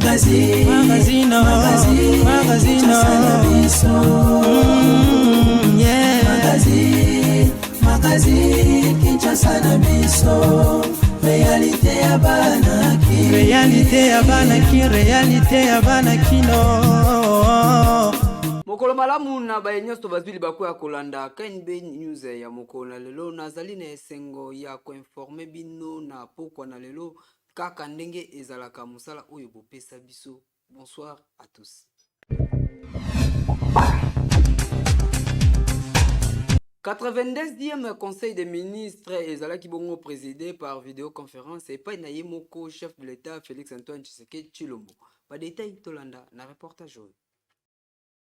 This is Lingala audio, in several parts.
Magazine, Magazine, magazine, magazine, Kinshasa na biso. Yeah. Magazine, magazine, Kinshasa na biso. Réalité ya bana Kin. Réalité ya bana Kin, réalité ya bana Kino. Mokolo malamu na baye nyonso bazwi libaku ya kolanda KNB News ya mokolo na lelo. Nazali na esengo ya koinformer bino na pokwa na lelo, kaka ndenge ezalaka mosala oyo bopesa biso. Bonsoir à tous. 82e Conseil des ministres ezalaki bongo présidé par vidéoconférence epai na ye moko chef de l'État Félix Antoine Tshisekedi Tshilombo. Badétails, tolanda na reportage oyo.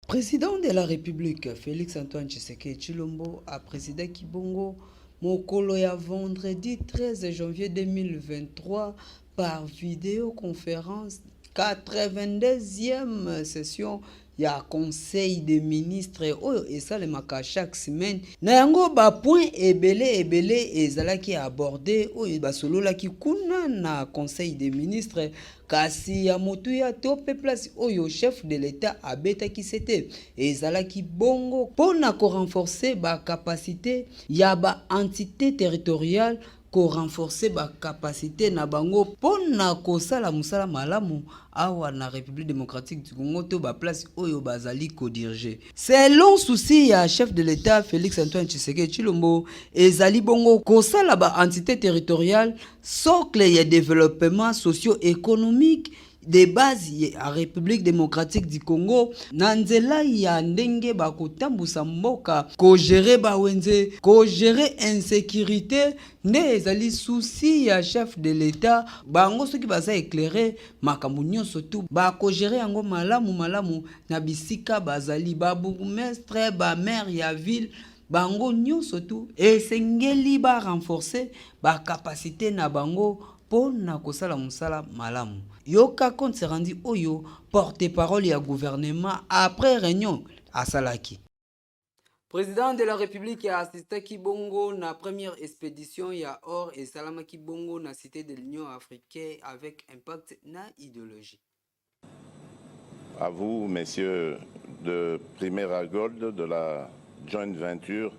Président de la République Félix Antoine Tshisekedi Tshilombo a présidaki bongo mokolo ya vendredi 13 janvier 2023 par vidéoconférence 82e session ya Conseil des ministres oyo esalemaka chaque semaine. Na yango, bapoint ebele ebele ezalaki abordé oyo basololaki kuna na Conseil des ministres. Kasi ya motuya to mpe place oyo chef de l'État abetaki sete ezalaki bongo mpona korenforcer bacapacité ya baentité territoriale, korenforcer bacapacité na bango mpona kosala mosala malamu awa na République démocratique du Congo to baplace oyo bazali kodiriger. Selon souci ya chef de l'État Félix Antoine Tshisekedi Tshilombo, ezali bongo kosala baentité territoriale socle ya développement socio-économique de base ya République démocratique du Congo, na nzela ya ndenge bakotambusa mboka, kogérer bawenze, kogérer insécurité. Nde ezali souci ya chef de l'État. Bango soki baza éclairé, makambo nyonso tu bakogérer yango malamu malamu na bisika bazali. Babourgmestre, bamaire ya ville, bango nyonso tu esengeli barenforcer bacapacité na bango mpo na kosala mosala malamu. Yoka compte rendu oyo porte-parole ya gouvernement après réunion asalaki. Président de la République assistaki bongo na première expédition ya or esalamaki bongo na Cité de l'Union africaine avec impact na idéologie. À vous, messieurs de Primera Gold, de la joint venture.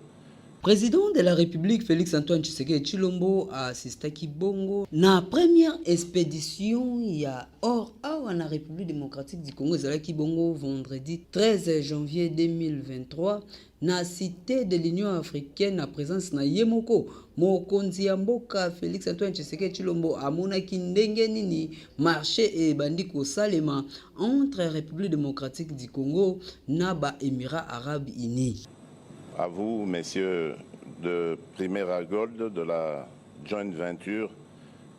Président de la République Félix Antoine Tshisekedi Tshilombo assistaki bongo na première expédition ya or awa na République démocratique du Congo. Ezalaki bongo vendredi 13 janvier 2023 na Cité de l'Union africaine, na présence na ye moko mokonzi ya mboka Félix Antoine Tshisekedi Tshilombo. Amonaki ndenge nini marché ebandi kosalema entre République démocratique du Congo na ba Émirats arabes unis. À vous, messieurs de Primera Gold, de la joint venture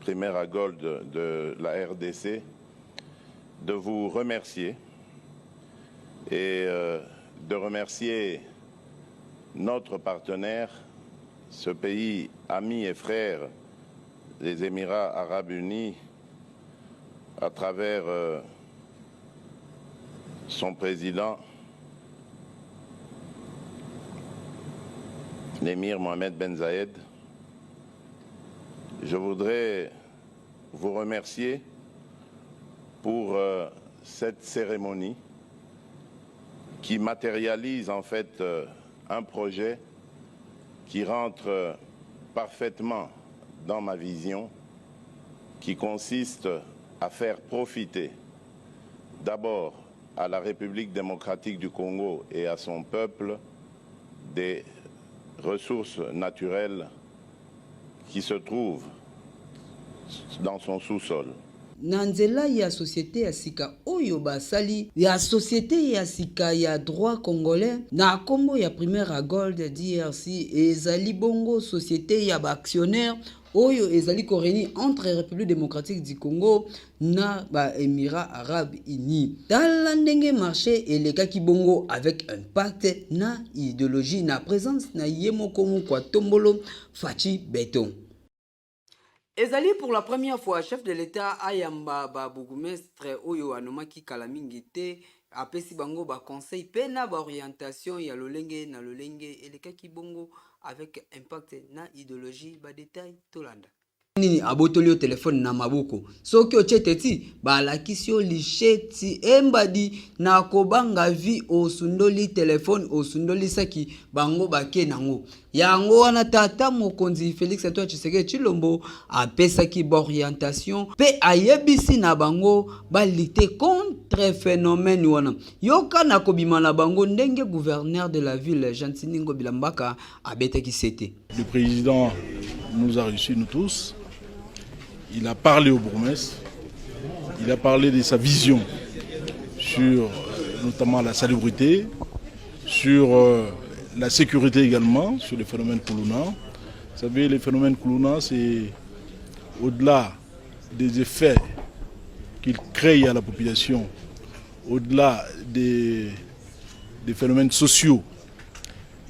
Primera Gold de la RDC, de vous remercier et de remercier notre partenaire, ce pays ami et frère, les Émirats arabes unis, à travers son président, l'émir Mohamed Ben Zayed. Je voudrais vous remercier pour cette cérémonie qui matérialise en fait un projet qui rentre parfaitement dans ma vision, qui consiste à faire profiter d'abord à la République démocratique du Congo et à son peuple des ressources naturelles qui se trouvent dans son sous-sol. Na nzela ya société ya sika oyo basali, ya société ya sika ya droit congolais na nkombo ya Primera Gold DRC, ezali bongo société ya baactionnaire oyo ezali koréunir entre République démocratique du Congo na baÉmirats arabes unis. Tala ndenge marché elekaki bongo avec impact na idéologie, na présence na ye moko moko atombolo Fatshi Béton. Ezali pour la première fois chef de l'État ayamba babourgmestre oyo anomaki kala mingi te. Apesi bango baconseil mpe na baorientation ya lolenge na lolenge. Elekaki bongo avec impact na idéologie. Badétails, tolanda. Nini abotoli yo telefone na maboko? Soki otie teti, balakisi yo lisheti embadi na kobanga vie osundoli telefone osundoli saki bango bake nango. Yango wana tata mokonzi Felix Antoine Tshisekedi Tshilombo apesaki baorientation mpe ayebisi na bango balite contre phenomène wana. Yoka na kobima na bango ndenge gouverneur de la ville Gentiny Ngobila Mbaka abetaki sete. Le président nous a reçus, nous tous. Il a parlé au bourgmestre. Il a parlé de sa vision sur notamment la salubrité, sur la sécurité également, sur les phénomènes Kuluna. Vous savez, les phénomènes Kuluna, c'est au-delà des effets qu'ils créent à la population, au-delà des phénomènes sociaux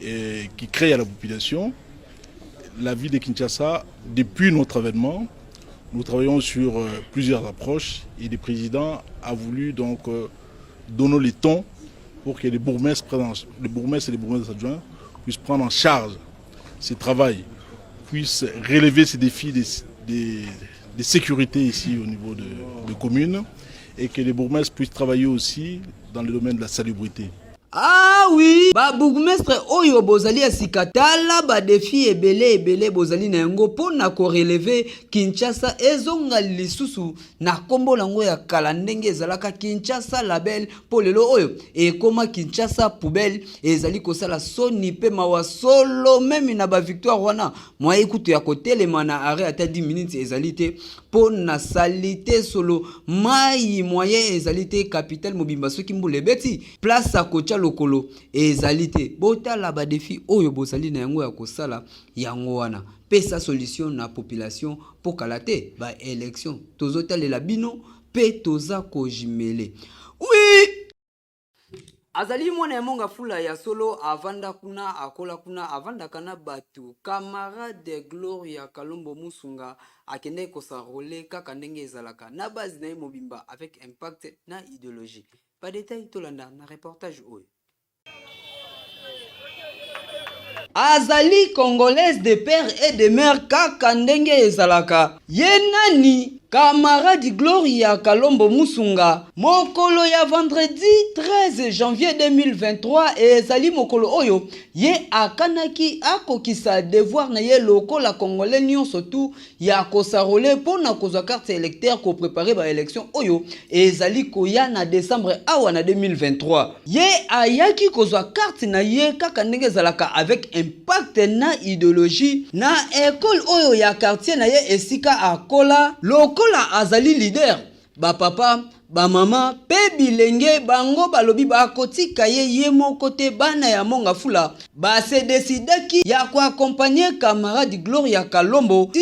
et qui créent à la population, la ville de Kinshasa, depuis notre avènement, nous travaillons sur plusieurs approches et le président a voulu donc donner les tons pour que les bourgmestres, les bourgmestres et les bourgmestres adjoints puissent prendre en charge ce travail, puissent relever ces défis de sécurité ici au niveau de communes et que les bourgmestres puissent travailler aussi dans le domaine de la salubrité. Ah oui, ba bourgmestre oyo bozali ya sika, tala ba défi ebele ebele bozali na yango mpo na korelever Kinshasa ezonga lisusu na kombo nango ya kala ndenge ezalaka Kinshasa label, mpo lelo oyo ekoma Kinshasa poubelle, ezali kosala soni mpe mawa solo meme na ba victoire wana moyen kutu ya kotelema na arrêt ata 10 minutes ezali te mpo na salite solo mai moyen ezali te capitale mobimba soki mbula ebeti place ya kotia lokolo ezali te. Botala ba défi oyo bozali na yango ya kosala yango wana, pesa solution na population mpo kala te ba élection tozotalela bino mpe toza kojimele. Oui, azali mwana ya Monga Fula ya solo, avanda kuna, akola kuna, avandaka na bato. Camarade Gloria Kalombo Musunga akendeki kos'enrôler kaka ndenge ezalaka na base na ye mobimba avec impact na idéologie. Ba détail tolanda na reportage oyo. Azali congolaise de père et de mère kaka ndenge ezalaka. Ye nani? Camarade Gloria Kalombo Musunga. Mokolo ya vendredi 13 janvier 2023 ezali mokolo oyo ye akanaki akokisa devoir na ye lokola congolais nyonso tu ya kos'enrôler mpo na kozwa carte électeur, koprépare baélection oyo ezali koya na décembre awa na 2023. Ye ayaki kozwa carte na ye kaka ndenge ezalaka avec impact na idéologie na ekole oyo ya quartier na ye esika akola. Lokola azali leader, bapapa, bamama mpe bilenge bango balobi bakotika ye ye moko te. Bana ya Monga Fula base décidaki ya koaccompagner camarade Gloria Kalombo ti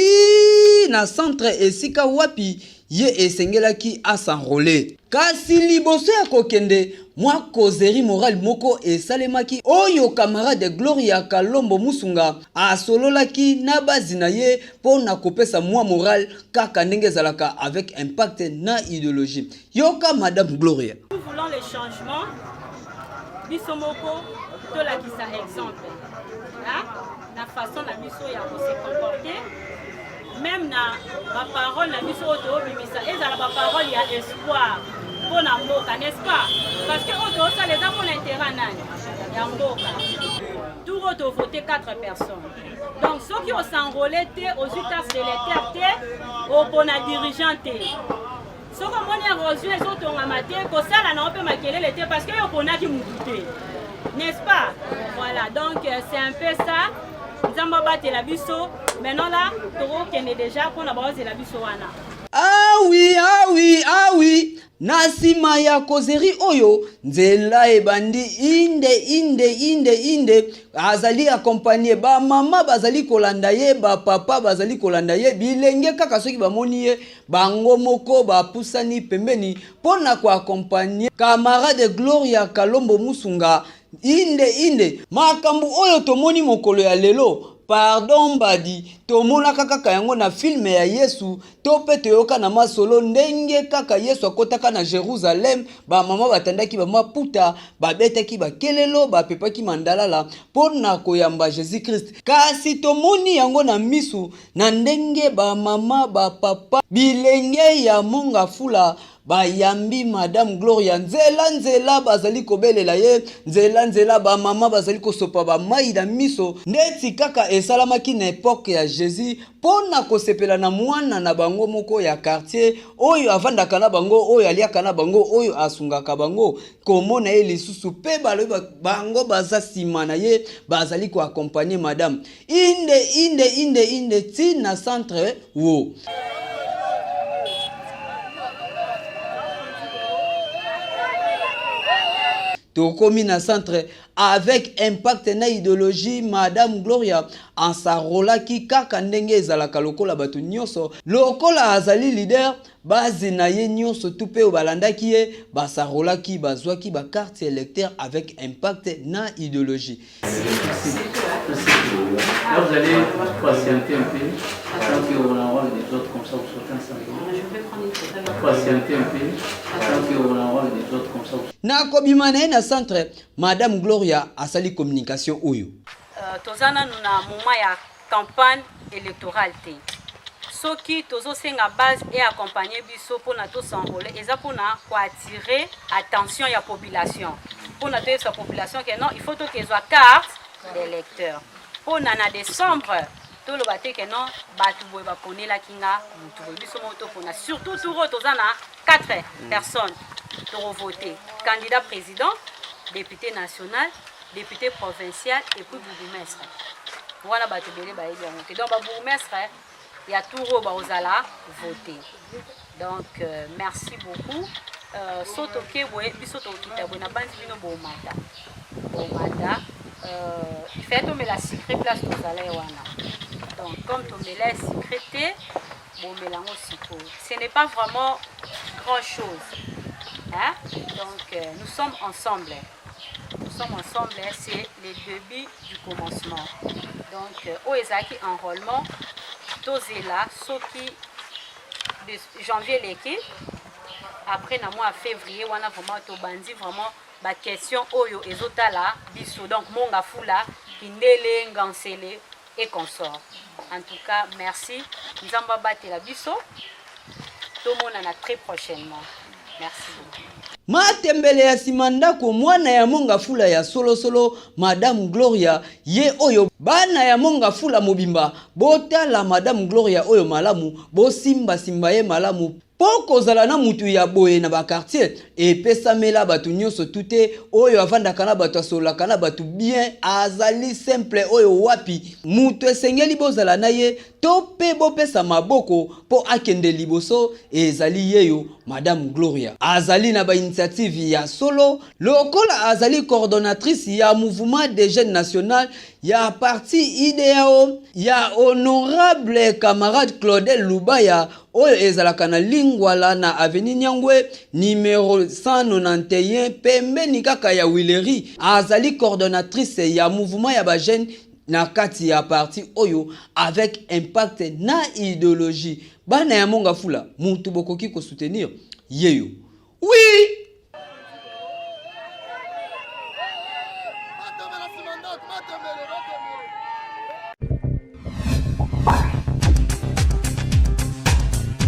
na centre esika wapi ye esengelaki as'enrôler. Kasi liboso ya kokende, mwa causerie morale moko esalemaki oyo camarade Gloria Kalombo Musunga asololaki na base na ye mpo na kopesa mwa morale kaka ndenge ezalaka avec impact na idéologie. Yoka madame Gloria. Nous voulons le changement. Biso moko tolakisa exemple, hein? Na façon na biso ya kose comporter, même na baparole na biso oyo toobimisa, ezala baparole ya espoir mpo na mboka, n'est-ce pas? Parce que oyo toosala eza mpona intérêt nani? Ya mboka. Tour oyo tovote 4 personnes, donc soki os'enrôler te, ozwi carte d'électeur te, opona dirigeant te. Soki omoni érosion ezotongama te, kosala nango mpe makelele te, parce que yo oponaki mutu te, n'est-ce pas? Voilà, donc c'est un peu ça. Nzambe abatela biso. Maintenant là, tokokende déjà mpona baozela biso wana. Ah oui, ah oui, ah oui. Na nsima ya causerie oyo, nzela ebandi inde inde inde inde. Azali accompagné, bamama bazali kolanda ye, bapapa bazali kolanda ye, bilenge kaka soki bamoni ye, bango moko bapusani pembeni mpo na koaccompagner camarade Gloria Kalombo Musunga inde inde. Makambo oyo tomoni mokolo ya lelo. Pardon mbadi, tomonaka kaka yango na film ya Yesu to mpe toyoka na masolo ndenge kaka Yesu akotaka na Jerusalem, ba mama batandaki ba maputa, babetaki ba kelelo, bapepaki mandalala mpo na koyamba Jesus Christ. Kasi tomoni yango na misu na ndenge ba mama, ba papa, bilenge ya Mont-Ngafula Bayambi Madame Gloria nzela nzela, bazali kobelela ye nzela nzela, ba mama bazali kosopa ba mayi na miso ndeti kaka esalamaki na epoque ya Jesus mpo na kosepela na mwana na bango moko ya quartier oyo avandaka na bango, oyo aliaka na bango, oyo asungaka bango. Komona ye lisusu mpe balobi bango baza sima na ye, bazali ko accompagner madame inde inde inde inde ti na centre wo. Tokomi na centre avec impact na ideologie. Madame Gloria ansarolaki kaka ndenge ezalaka lokola bato nyonso, lokola azali leader, base na ye nyonso tu mpe oyo balandaki ye basarolaki, bazwaki ba carte électeur avec impact na ideologie. Là, vous allez patienter un peu, tant qu'on enrôle les autres, comme ça vous sortez ensemble. Patienter un peu, tant qu'on enrôle les autres, comme ça. Na kobima na ye na centre, Madame Gloria asali communication oyo. Toza nanu na moment ya campagne électorale te. Soki tozosenga base e accompagner biso mpona tos'enrôler, eza mpona koattirer attention ya population, mpona toyebisa population ke non, il faut tokezwa carte d'électeur mpona na décembre toloba te ke non, bato boye baponelaki nga motu boye. Biso moko topona. Surtout tour oyo toza na 4 personnes tokovote: candidat président, député national, député provincial et puis bourgmestre. Wana bato ebele bayebi yango te. Donc babourgmestre ya tour oyo bakozala vote. Donc merci beaucoup. So toke boye, biso tokita boye na bandi, bino bomata, bomata. Il fallait tomela sucré place tozala ye wana. Donc comme tomela sucré te, bomela yango sikoyo. Ce n'est pas vraiment grand chose, hein? Donc nous sommes ensemble, nous sommes ensemble, c'est le début du commencement. Donc oyo ezalaki enrôlement, tozela soki de janvier eleki, après na mois ya février wana vraiment tobandi vraiment baquestion oyo ezotala biso, donc Mont-Ngafula, Kindele, Ngansele et consort. En tout cas merci, Nzambe abatela biso, tomonana très prochainement. Merci beaucoup. Matembele ya nsima ndako, mwana ya Mont-Ngafula ya solosolo, Madame Gloria ye oyo. Bana ya Mont-Ngafula mobimba, botala Madame Gloria oyo malamu, bosimbasimba ye malamu, mpo kozala na mutu ya boye na baquartier epesamela bato nyonso tu te. Oyo avandaka na bato, asololaka na bato bien, azali simple, oyo wapi mutu esengeli bozala na ye to mpe bopesa maboko mpo akende liboso, ezali yeyo Madame Gloria. Azali na bainitiative ya solo lokola azali coordonnatrice ya Mouvement des jeunes national ya parti IDEAO ya honorable camarade Claudel Lubaya, oyo ezalaka na Lingwala na avenue Nyangwe numero 191, pembeni kaka ya Wileri. Azali coordonnatrice ya mouvement ya bajeune na kati ya parti oyo avec impact na idéologie. Bana ya Mont-Ngafula, mutu bokoki kosoutenir yeyo. Oui.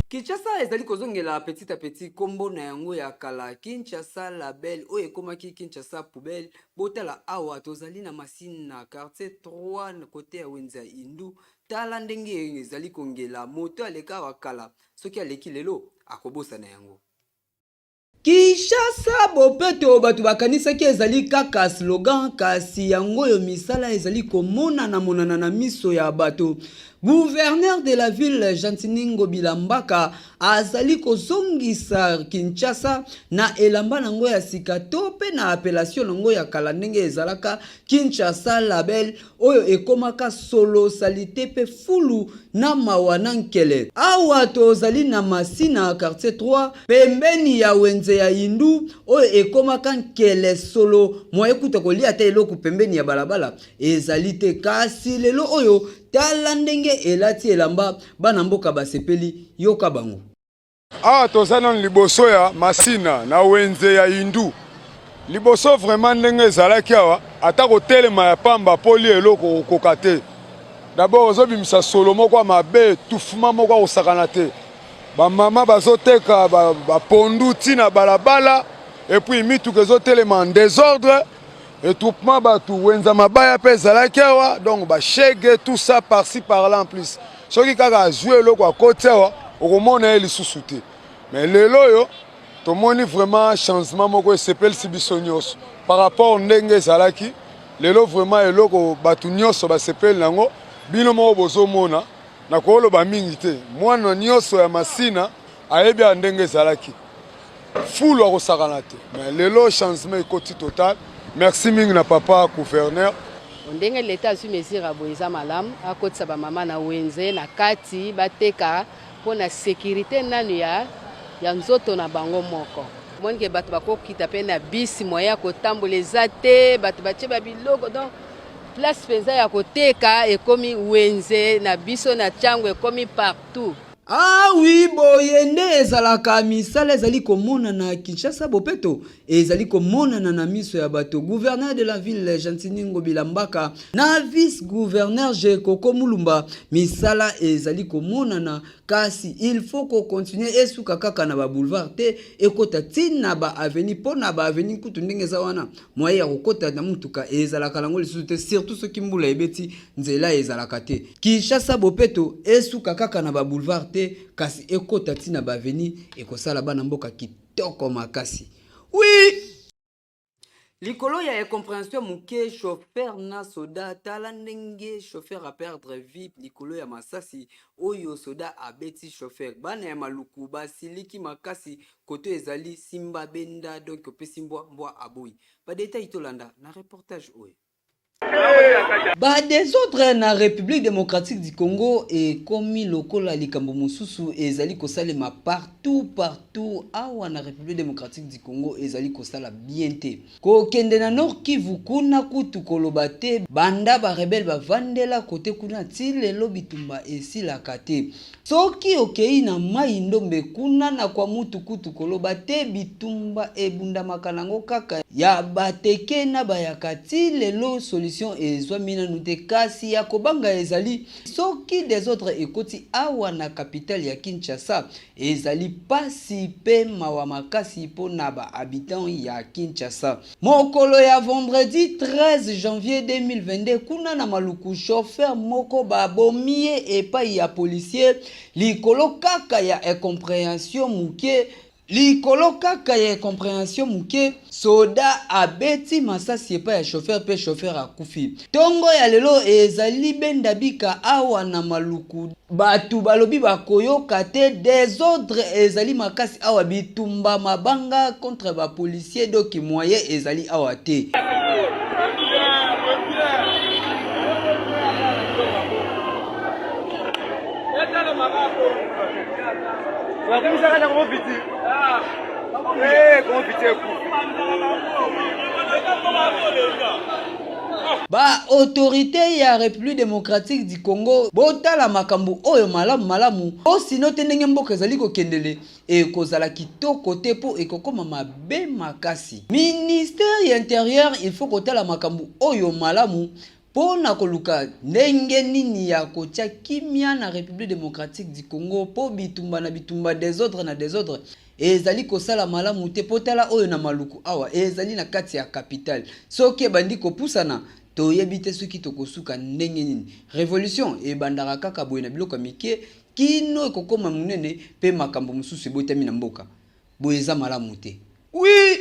Kinshasa ezali kozongela petit à petit nkombo na yango ya kala, Kinshasa la belle oyo ekomaki Kinshasa poubelle. Botala awa, tozali na Masina na quartier 3 kote ya wenze ya Indu. Tala ndenge ezali kongela. Moto aleka awa kala, soki aleki lelo akobosana yango. Kinshasa bopeto, bato bakanisaki ezali kaka slogan, kasi yango oyo misala ezali komonana monana na miso ya bato. Gouverneur de la ville Gentiny Ngobila Mbaka azali kozongisa Kinshasa na elamba nango ya sika to pe na appellation nango ya kala ndenge ezalaka Kinshasa label oyo ekomaka solo salite pe fulu na mawa na nkele. Awa tozali na Masina quartier 3 pembeni ya wenze ya Hindu oyo ekomaka nkele solo moyen kutu kolia ata eloko pembeni ya balabala ezali te kasi lelo oyo tala ndenge elati elamba bana mboka basepeli yoka bango. Awa toza nanu liboso ya Masina na wenze ya Hindu. Liboso vraiment ndenge ezalaki awa ata kotelema ya pamba mpo olia eloko okoka te. D'abord ozobimisa solo moko ya mabe, etouffement moko ya kosakana te. Ba mama bazoteka ba pondu ti na balabala et puis mituka ezotelema en desordre. Etroupement batu wenza mabaya pe ezalaki awa donc ba chegue tout ça par ci par là en plus soki kaka azui eloko akoti awa okomona ye lisusu te mais lelo oyo tomoni vraiment changement moko esepelisi biso nyonso par rapport ndenge ezalaki lelo vraiment eloko batu nyonso basepeli nango bino moko bozomona nakoloba mingi te mwana nyonso ya masina ayebi ya ndenge ezalaki Fulu akosakana te mais lelo changement ekoti total merci mingi na papa gouverneur. Ndenge leta azwi mesure ya boye eza malamu, akotisa ba mama na wenze na kati bateka mpo na securite nanu ya ya nzoto na bango moko. Omoni ke bato bakokita mpe na bisi moyen ya kotambola eza te, bato batie ba biloko donc place mpenza ya koteka ekomi wenze na biso na Tshangu ekomi partout. Ah oui boye nde ezalaka misala ezali komonana Kinshasa bopeto ezali komonana na miso ya bato gouverneur de la ville Gentiny Ngobila Mbaka na vice gouverneur Gecoco Mulumba misala ezali komonana kasi il faut ko continuer esuka kaka na ba boulevard te ekota ti na ba avenue mpo na ba avenue kutu ndenge eza wana moyen ya kokota na motuka ezalaka nango lisusu te surtout soki mbula ebeti nzela ezalaka te Kinshasa bopeto esuka kaka na ba boulevard te kasi ekota ti na ba avenue ekosala bana mboka kitoko makasi oui Likolo ya incomprehension moke chauffeur na soda tala ndenge chauffeur a perdre vie likolo ya masasi oyo soda abeti chauffeur bana ya maluku basiliki makasi koto ezali simba benda donc opesi mbwa mbwa aboyi ba detail tolanda na reportage oyo. Ba desordre na Republique democratique du Congo ekomi lokola likambo mosusu ezali kosalema partout partout awa na Republique democratique du Congo ezali kosala bien te. Kokende na Nord Kivu kuna kutu koloba te banda ba rebelles bavandela kote kuna ti lelo bitumba esilaka te. Soki okeyi na mayi ndombe kuna na kwamutu kutu koloba te bitumba ebundamaka nango kaka ya bateke na bayaka ti lelo solution ezwami nanu te kasi ya kobanga ezali soki desordre ekoti awa na capitale ya Kinshasa ezali pasi pe mawa makasi po na ba habitants ya Kinshasa. Mokolo ya vendredi 13 janvier 2022 kuna na Maluku chauffeur moko babomi ye epai ya policier likolo kaka ya incomprehension moke likolo kaka ya incomprehension moke soda abeti masasi epai ya chauffeur mpe chauffeur akufi. Tongo ya lelo ezali benda bika awa na Maluku Batu balobi bakoyoka te desordre ezali makasi awa bitumba mabanga contre ba policiers donc moyen ezali awa te. Ba autorites ya Republique democratique du Congo botala makambo oyo malamu malamu po sinon te ndenge mboka ezali kokendele ekozala kitoko te po ekokoma mabe makasi. Ministère ya interieur il faut kotala makambo oyo malamu po na koluka ndenge nini ya kotia kimia na Republique democratique du Congo po bitumba na bitumba desordre na desordre Ezali kosala malamu te po tala oyo na Maluku awa ezali na kati ya capitale soki ebandi kopusana toyebi te soki tokosuka ndenge nini. Revolution ebandaka kaka boye na biloko ya mike kino ekokoma monene pe makambo mosusu ebotami na mboka. Boye eza malamu te. Oui!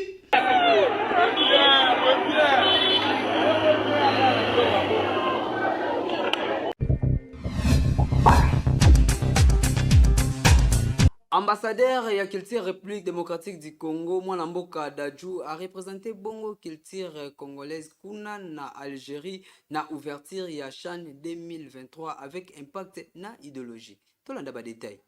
Ambassadeur ya culture République démocratique du Congo mwana mboka Dadju a représenter bongo culture congolaise kuna na Algérie na ouverture ya CHAN 2023 avec impact na idéologie. Tolanda ba détails.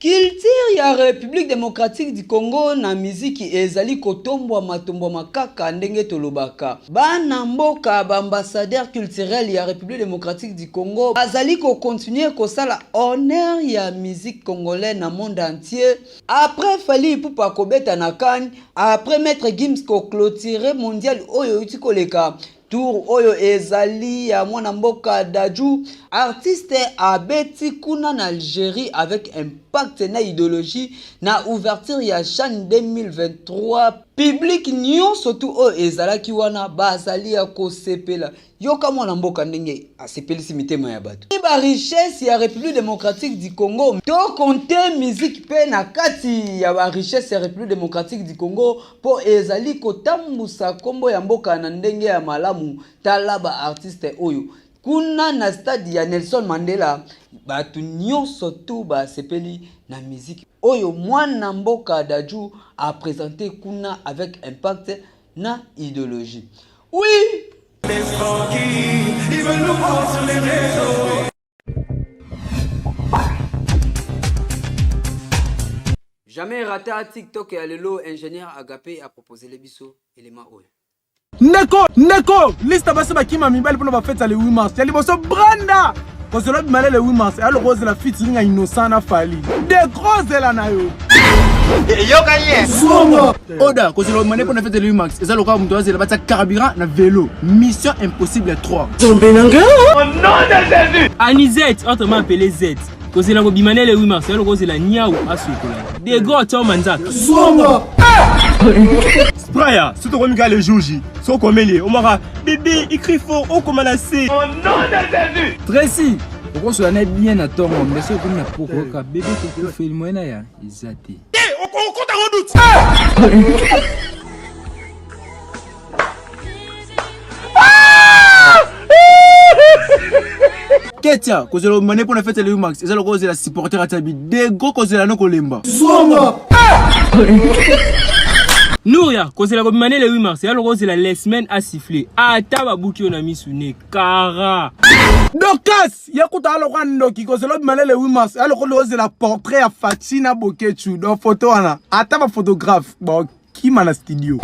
Culture ya Republique democratique du Congo na miziki ezali kotombwama tombwama kaka ndenge tolobaka. Bana mboka ba ambassadeurs culturels ya Republique democratique du Congo bazali ko continuer kosala honneur ya musique congolais na monde entier. Après Fally Ipupa kobeta na CAN, après Maitre Gims ko cloturer mondial oyo euti koleka, Tour oyo ezali ya mwana mboka Dadju, artiste abeti kuna na Algerie avec impact na ideologie na ouverture ya CHAN 2023. Public nionso tout oyo ezalaki wana bazali ya kosepela. Yoka mwana mboka ndenge asepelisi mitema ya bato. Ba richesse ya Republique democratique du Congo to compter musique pe na kati ya ba richesse ya Republique democratique du Congo mpo ezali kotambusa kombo ya mboka na ndenge ya malamu. Tala ba artistes oyo kuna na stade ya Nelson Mandela, bato nyonso tu basepeli na musique oyo mwana mboka Dadju a presenter kuna avec impact na ideologie. Oui! Ils veulent nous voir sur les réseaux. Jamais rata TikTok ya lelo ingénieur Agape a proposé les biso élément oyo. Ndeko, ndeko, liste basi bakima mibali mpona bafete ya le 8 mars. Ya liboso Brenda kozela bimale le 8 mars ya loko ozela featuring ya Innocent na Fally. Ndeko ozela na yo. Yoka ye. Songo. Oda kozela bimale mpona fete ya le 8 mars eza lokola moto azela batia carburant na velo. Mission impossible 3. Nzambe na nga. Au nom de Jésus. Anisette, autrement appelée Z. Kozela kobima na le 8 mars ya loko ozela niau asukola. Dego tio manzaka. Songo. Spraya, soki tokomi kaka le jour J, soki okomeli ye, omaka bebe écrit fort okoma na se. Au nom de Jésus. Tracy, okosola na bien na tongo, mais soki okomi na poko oyoka bebe tokufeli moyen na ya eza te. Te, okota ngo doute. Ketia, kozela omane mpo na fete ya le max eza lokola ozela supporter atia bi dego kozela no kolemba. Zongo. Nouria, kozela kobima ne le 8 mars eza lokola ozela les semaines a siffler ata babuki yo na misu ne kara. Dorcas, ye kuta aloka ndoki kozela obima ne le 8 mars eza lokola ozela portrait ya Fatshi na Boketshu donc photo wana ata ba photographe bon kima na studio.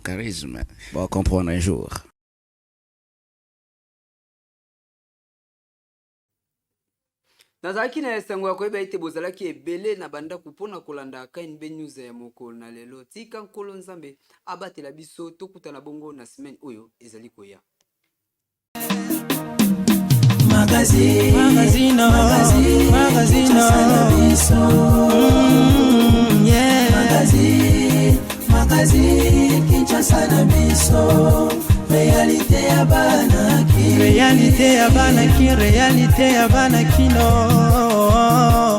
Charisme, bon comprendre un jour. Nazalaki na esengo ya koyeba ete bozalaki ebele na bandako mpo na kolanda KNB News ya mokolo na lelo. Tika Nkolo Nzambe abatela biso, tokutana bongo na semaine oyo ezali koya. Magazine, magazine, magazine, magazine, yeah. Magazine, magazine, Kinshasa na biso. Réalité ya bana ki. Réalité ya bana ki, réalité ya bana kino.